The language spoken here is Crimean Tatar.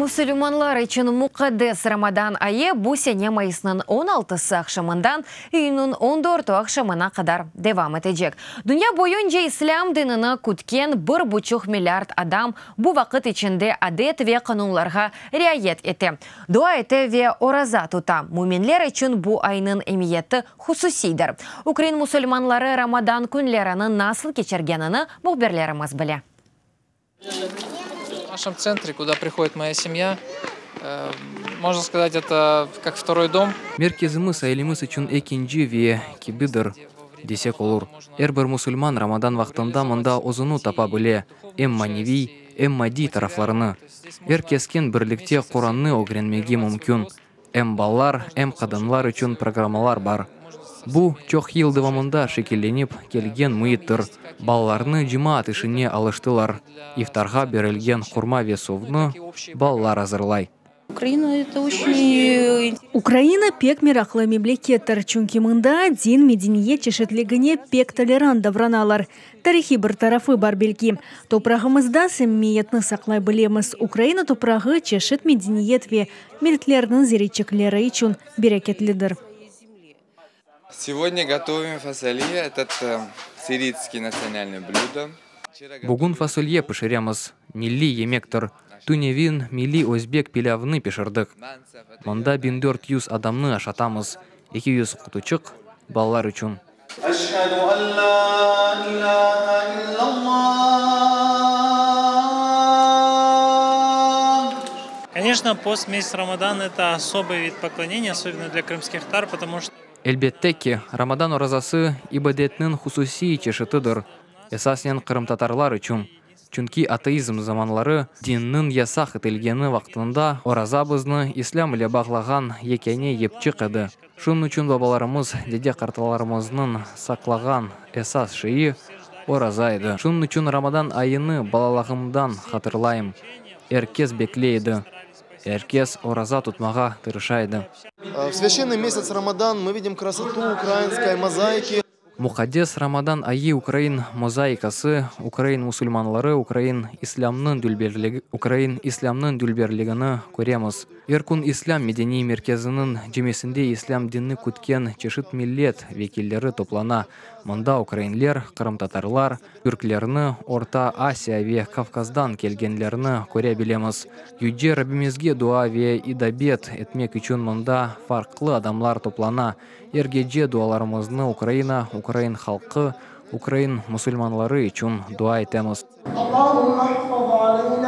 Musulmanlar içün muqaddes Ramadan ayı bu sene mayısnıñ on altısı aqşamından iyünniñ on dörtü aqşamına qadar devam etecek. Dünya boyunca islâm dinini kütken bir buçuq milliard adam bu vaqıt içinde adet ve qanunlarğa riayet ete, dua ete ve oraza tuta. Müminler içün bu aynıñ emiyeti hususiydir. Ukrain musulmanları Ramadan künlerini nasıl keçirgenini mühbirlerimiz bile. В нашем центре, куда приходит моя семья, можно сказать, это как второй дом. Merkezimiz ailemiz içün ekinci ev kibidir, desek olur. Er bir musulman Ramadan vaqtında mında özüni tapa bile, em maneviy, em maddiy taraflarını. Er kesken birlikte Qurannı ögrenmege mümkün. Em balalar, em qadınlar içün programmalar bar. Bu, çoq yıl devamında şekillenip kelgen müittir. Balalarnı cemaat işine alıştılar. İftarğa berilgen hurma ve suvnı balalar azırlay. Ukraina pek meraqlı memlekettir, çünki mında din, medeniyet çeşitligine pek tolerant davranalar. Tarihiy bir tarafı bar belki. Toprağımızda samimiyetni saqlay bilemiz. Ukraina toprağı çeşit medeniyet ve milletlerniñ zerreçikleri içün bereketlidir. Сегодня готовим фасолия, этот сирийский национальное блюдо. Bugün fasulye pişiremiz, milliy yemektir. Tünevin milliy özbek pilâvını pişirdik. Mında 1400 adamnı aşatamız, 200 qutuçıq balalar içün. Eşhedü en lâ ilâhe illallah. Конечно, пост месяц Рамадан это особый вид поклонения, особенно для крымских татар, потому что Elbette ki, Ramadan orazası ibadetniñ hususiy çeşitidir, esasen qırımtatarlar içün, çünki ateizm zamanları dinniñ yasaq etilgeni vaqtında oraza bizni islâm ile bağlağan yekâne yipçik edi. Şunıñ içün babalarımız, dede-qartlarımıznıñ saqlağan esas şeyi oraza edi. Şunıñ içün Ramadan ayını balalığımdan hatırlayım. Er kes bekley edi. Er kes oraza tutmağa tırışa edi. В священный месяц Рамадан мы видим красоту украинской мозаики. Muqaddes Ramadan ayı ukrain mozaikası, ukrain musulmanları, ukrain islâmnıñ dülberligi, ukrain islâmnıñ dülberligini köremiz. Er kün İslâm medeniy merkeziniñ camisinde islâm dinini kütken çeşit millet vekilleri toplana. Mında ukrainler, qırımtatarlar, türklerni, Orta Asiya ve Kavkazdan kelgenlerni köre bilemiz. Yüce Rabbimizge dua ve ibadət etmek içün mında farqlı adamlar toplana. Er gece dualarımıznı Ukraina, ukrain halqı, ukrain musulmanları içün dua etemiz. Allahümme ihfaz aleyna.